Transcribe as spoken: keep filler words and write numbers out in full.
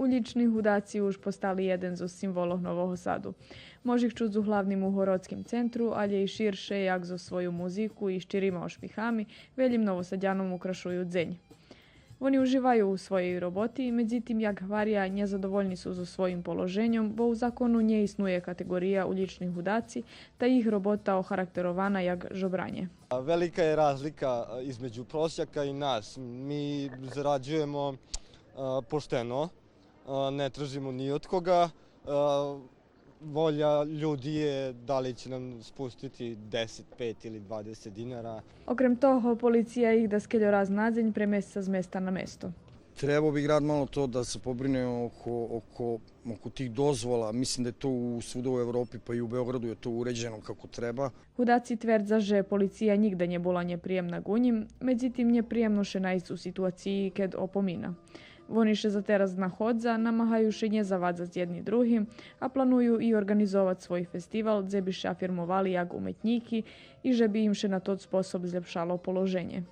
Улїчни гудаци уж постали єден зоз символох Нового Саду. Мож их чуц углавним у городским центру, алє и ширше, як зоз свою музику и щирима ошмихами, велїм Новосадяном украшую дзень. Вони уживаю у своєй роботи, медзитим, як гваря, нєзадовольни су зоз своїм положеньом, бо у закону нє иснує катеґория улїчних гудаци, та їх робота охарактерована як жобранє. А, велика је разлика, а, између просјака и нас. Ми зарађујемо, а, поштено, а, не тражимо ни од кога. А, волја људи је да ли ће нам спустити десет, пет или двадесет динара. Окрем того, полиция их даскельо раз на дзень премесца з места на место. Trebao bi grad malo to da se pobrine oko, oko, oko tih dozvola. Mislim da je to u, svuda u Evropi, pa i u Beogradu je to uređeno kako treba. Гудаци твердза же полиция нїґда нє була нєприємна ґу нїм, медзитим, нєприємно ше найсц у ситуациї кед опомина. Вони ше за тераз знаходза, намагаю ше нє завадзац єдни другим, а планую и орґанизовац свой фестивал, дзе би ше афирмовали як уметнїки и же би им ше на тот способ злєпшало положенє.